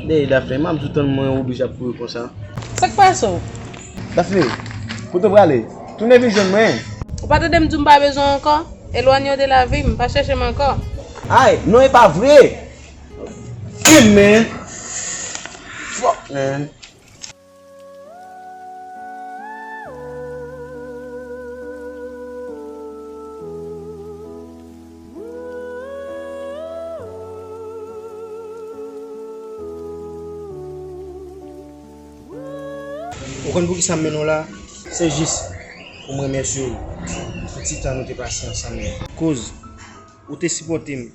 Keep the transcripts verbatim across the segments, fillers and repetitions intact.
Dèyè Daphné, m ap di w tann mwen oblije ap kouri konsa. Sa k pase w? Daphné, kote w prale? Tounen vin jwenn mwen. Ou pa tande m di w m pa bezwen w ankò? Elwanye w de lavi m, pa chèche m ankò. Ay, non, e pa vre. Damn, man. Fuck, man. Ou konn poukisa m mennen w la? Se jis pou m remèsye w pou ti tan nou te pase ansanm yo. Koz ou te sipòte m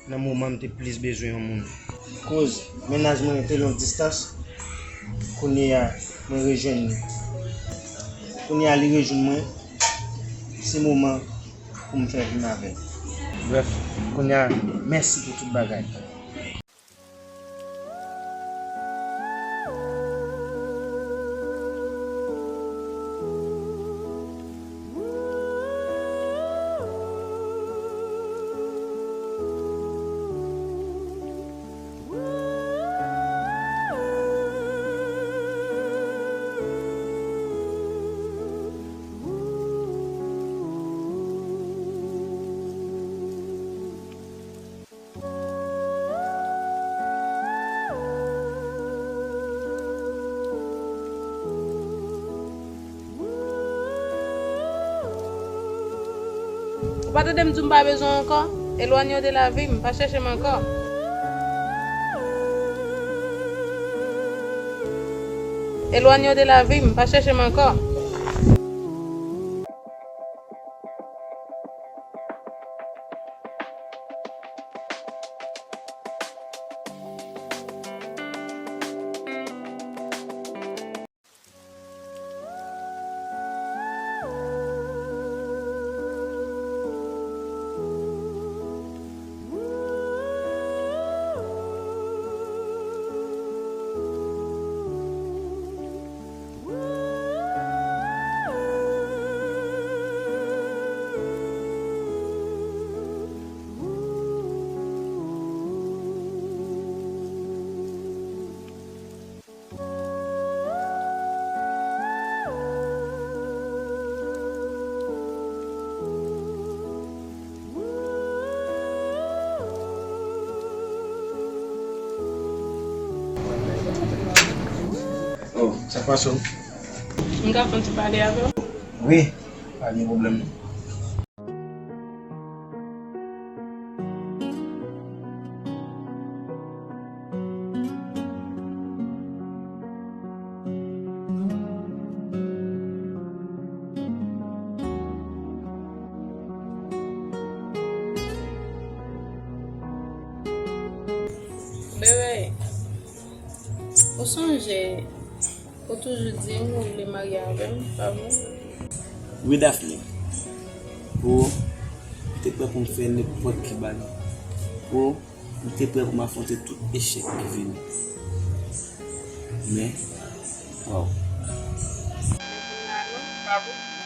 nan moman m te plis bezwen yon moun. Koz mennaj mwen te long distans, kounye a mwen rejwenn li. Kounye a li rejwenn mwen, se moman pou m fè vi m avè l. Brèf, kounye a, mèsi pou tout bagay. Ou pa tande m di w m pa bezwen w ankò? Elwanye w de lavi m, pa chèche m ankò. Elwanye w de lavi m, pa chèche m ankò. Oh, sa k pase w? M ka fè yon ti pale avè w? Wi, pa gen pwoblèm non. Bebe, ou sonje, ou toujou di m ou vle marye avè m, pa vre? Wi, Daphné. Pou, m te prè pou m fè nenpòt ki bagay. Pou, m te prè pou m afwonte tout echèk ki vini. Men, waw. Men kounye a non, pa vre?